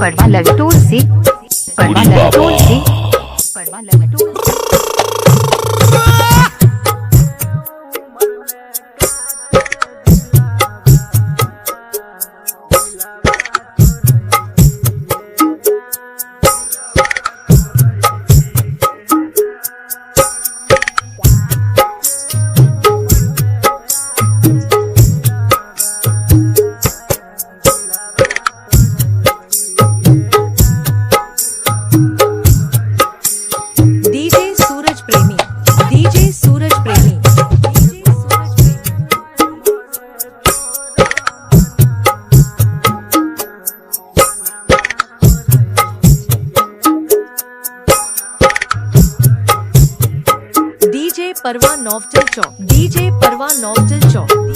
पड़वा लटोल से, पड़वा उड़ी बाबा। लटोल से, पड़वा लटोल। डीजे सूरज प्रेमी, डीजे सूरज प्रेमी, डीजे सूरज प्रेमी। डीजे परवा नौवचल चौक, डीजे परवा नौवचल चौक।